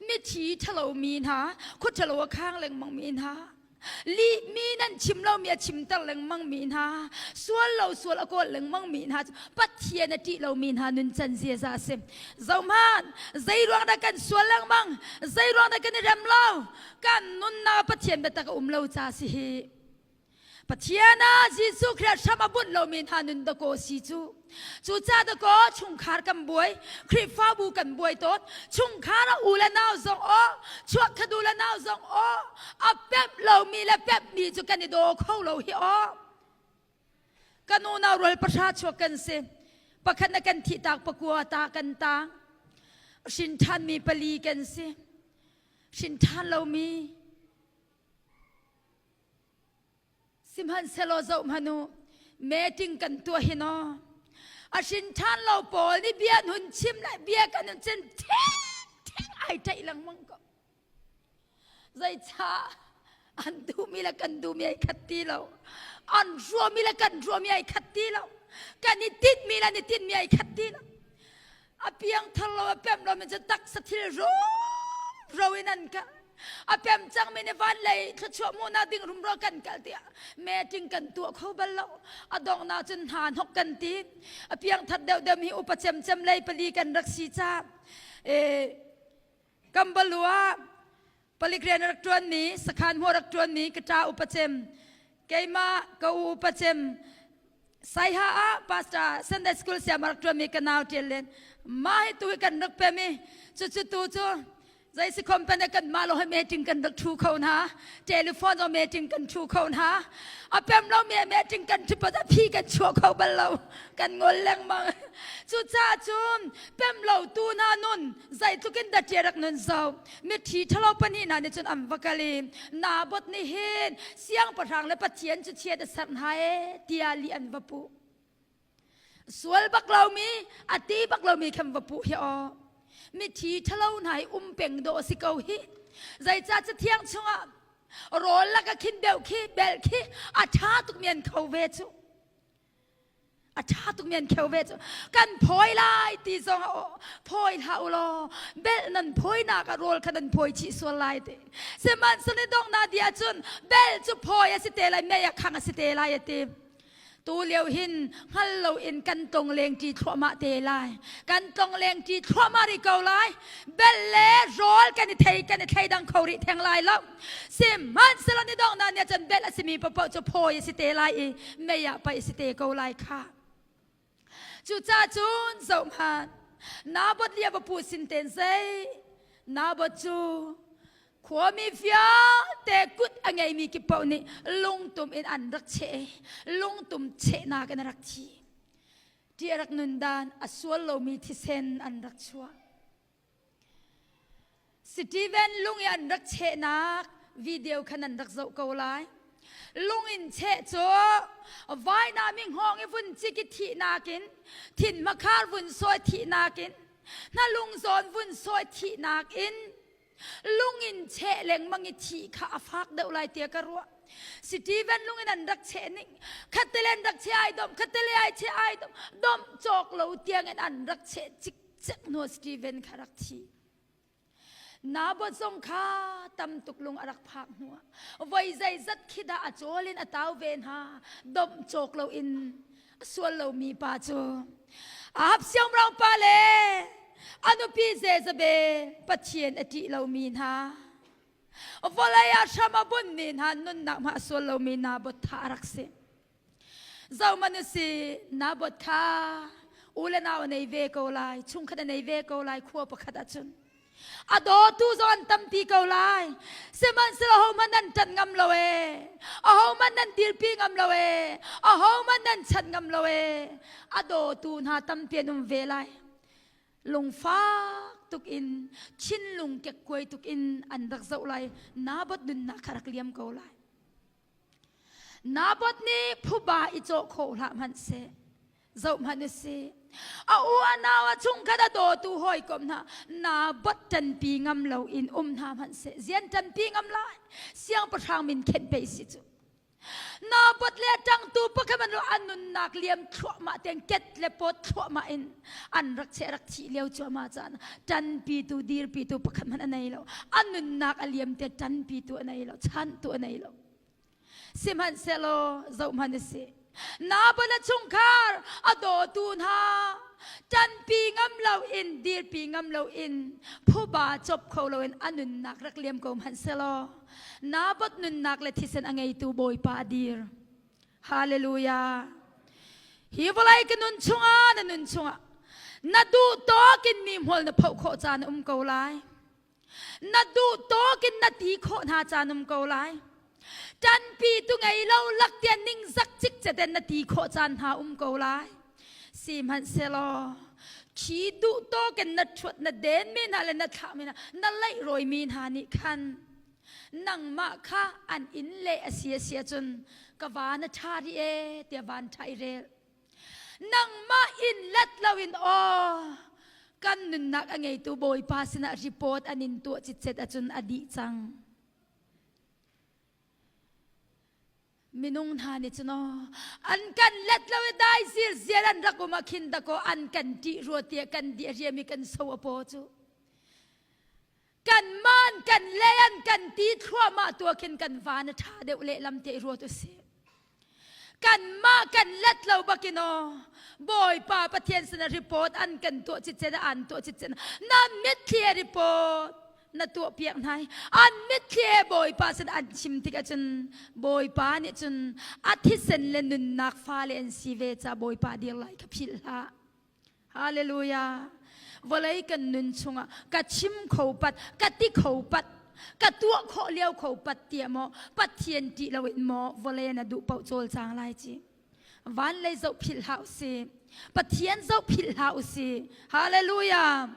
Mithi ṭhalomi hna, khua ṭhalo a khang lengmangmi hna, lihmi nan chim lomi a chimter lengmangmi hna, sual lo sual a kawl lengmangmi hna cu Pathian a ṭih lomi hna nuncan ziaza a si. Zohhmanh, zei ruang dah kan sual lengmang, zei ruang dah kan i rem lo, kan nunnak ah Pathian biatak a um lo ca si hi. Pathian ah Jesuh Khrih hram a bunh lomi hna nun dakaw si cu. Cucaah dakaw chungkhar kan buai, Khrihfabu kan buai tawn. Chungkhar ah u le nau zong aw, chuakkhat u le nau zong aw, a pemh lomi le pemhmi cu kan i daw kho lo hi aw. Kan unau rual pahra chuak kan si. Pakhat na kan thih tak pakua ta kan tang. Hrin ṭhanmi pali kan si. Hrin ṭhan lomi Sihmanhsehlaw zohhmanh u, meeting kan tuah hin aw, a hrin ṭhan lo pawl nih bia an hun chim le bia kan hun cin theng theng ai ṭaih lengmang ko. Zeicah an duhmi le kan duhmi ai khat ti lo. An ruahmi le kan ruahmi ai khat ti lo. Kan i tinhmi le an i tinhmi ai khat ti lo. A piangthar lo a pemh lo mi cu taksa thil rumro in an kal. A pem cangmi nih van lei thluachuah hmuhnak ding rumro kan kal tiah meeting kan tuah kho bal lo. A donghnak cun hna hnok kan ti. A piangthar deuhdeuh mi upa cemcem lei pali kan rak si ca. E, Kambalu ah palik rian a rak ṭuanmi, sakhan hmuh a rak ṭuanmi ka ṭa upa cem, keimah ka u upa cem, Saiha ah pastor Sunday school siam a rak ṭuanmi ka nau ṭial len. Mah hi tu hi kan rak pem i cucu tu cu zei si khom pen kan mah lo he meeting kan rak ṭhu kho hna. Telephone zong meeting kan ṭhu kho hna. A pem lo mi meeting kan ṭhu pat a phi kan chuah kho bal lo. Kan ngol lengmang. Cucaah cun pem lo tu hna nun zeitluk in dah ṭia rak nun zo mithi ṭhalo pahnih hna nih cun an va kal i Naboth nih hin siangpahrang le Pathian cu chiat a serh hna ee tiah lih an va puh. Sual bak lomi a ti bak lomi khan va puh hi aw. Mithi ṭhalo hna hi um peng dawh a si ko hi. Zeicah cathiang chungah rawl lak a khin deuh khi bel khi a ṭha tukmi an kho ve cu. A ṭha tukmi an kheu ve cu kan phawi lai ti zong ah phawi hlah u law belh nan phawinak ah rawl kha nan phawi chih sual lai ti. Sihmanhsehlaw donghnak dih ahcun belh cu phawi a si te lai, mei a khang a si te lai a ti. Tu lio hin hngal loin kan tlong lengṭi thluahmah te lai. Kan tlong lengṭi thluahmah rih ko lai. Belh le rawl kan i thei kan i thleidang kho rih theng lai lo. Sihmanhsehlaw ni donghnak ni ahcun belh a simi paohpaoh cu phawi a si te lai i mei ah paih a si te ko lai kha. Cucaah cun zohhmanh, Naboth lia va pu sin ten zei Naboth cu khuami vialte kut a ngeimi kip paoh nih lungtum in an rak cheh i lungtum chehnak in a rak thi. Ṭih a rak nun dan a sual lomi thisen an rak chuah. Steven lung i an rak chehnak video kha nan rak zoh ko lai. Lung in cheh cu vainam i hngawng i vun cik i thihnak in, thin hmakhar vun sawi thihnak in, hnalung zawn vun sawi thihnak in, lung in cheh lengmang i thih kha a fak deuh lai tiah ka ruah. Steven lung in an rak cheh ning, khattele an rak cheh ai dom, khattele ai cheh ai dom, dom cawk lo tiang in an rak cheh cik Cekhnua Steven kha rak thi. Naboth zong kha tam tuk lung a rak phak hnuah voi zeizat khi dah a cawl in a tau ve hna domh cawk loin a sual lomi pa cu Ahab siangpahrang pa le a nupi Jezebel Pathian a ṭih lomi hna vawlei ah hram a bunhmi hna nunnak hmah a sual lomi Naboth tha a rak si. Zohmanh u si, Naboth kha u le nau a nei ve ko lai, chungkhat a nei ve ko lai khua pakhat ahcun. A dawtu zong an tampi ko lai. Sihmanhsehlaw ahohmanh nan ṭanh ngam lo ee. Ahohmanh nan dirpi ngam lo ee. Ahohmanh nan chanh ngam lo ee. A dawtu hna tampi an um ve lai. Lungfak tuk in, thinlung kekkuai tuk in an rak zoh lai. Naboth nunnak kha rak liam ko lai. Naboth nih phuba i cawh khawh hlah hmanh seh, zoh hmanh u sih. A u a nau a chungkhat a dawtu hawikom hna Naboth ṭanpi ngam loin um hna hmanh seh, zian ṭanpi ngam lai? Siangpahrang min khenh pei si cu. Naboth le a ṭangtu pakhat man an nunnak liam thluahmah tiang ket le pawt thluahmah in an rak cheh rak thih lio cuahmah caan ṭanpitu dirpitu pakhat hmanh a nei lo. A nunnak a liam te ṭanpitu a nei lo, chantu a nei lo. Sihmanhsehlaw zohhmanh a si. Naboth a chungkhar a dawtu hna ṭanpi ngam loin dirpi ngam loin phuba cop kho loin a nunnak rak liam ko hmanh selaw Naboth nunnak le thisen a ngeitu Bawipa a dir. Hallelujah. Hi vawlei ka nun chungah na nun chungah na duh tawk in mi hmual na phoh khawh caan a um ko lai. Na duh tawk in na ti khawh hna caan um ko lai. Ṭanpi tu ngei lo lak tiah ningzak cikcet in na ti khawh caan hna um ko lai. Sihmanhsehlaw khi duh tawk in na ṭhuat na den mi hna le na thlah mi hna na laih rawi mi hna nih khan nangmah kha an inn le a si a si ahcun ka va na ṭha rih ee tiah van ṭha i rel. Nangmah in let loin aw kan nunnak a ngeitu Bawipa sinah report an in tuah citcet ahcun a dih cang. Minung hna nih cun aw an kan let lo i dai zirziar an rak um ah khin dakaw an kan ṭih rua tiah kan di a riam i kan so a paw cu. Kan man kan le an kan ti thluahmah tu ah khin kan van a ṭha deuh lehlam tiah i ruat usih. Kanmah kan let lo bakin aw Bawipa Pathian sinah report an kan tuah citcet an tuah citcet na mitthli he report na tuah piak hna i an mitthli he Bawipa sin an chim tik ahcun Bawipa nih cun a thisen le nunnak fale an si ve ca Bawipa dir lai kha philh hlah. Hallelujah. Vawlei kan nun chungah ka chim kho pat, ka ti kho pat, ka tuah khawh lio kho pat tiah maw Pathian ṭih loin maw vawlei na duh paoh cawlcang lai ci. Van lei zoh philh hlah usih. Pathian zoh philh hlah usih. Hallelujah.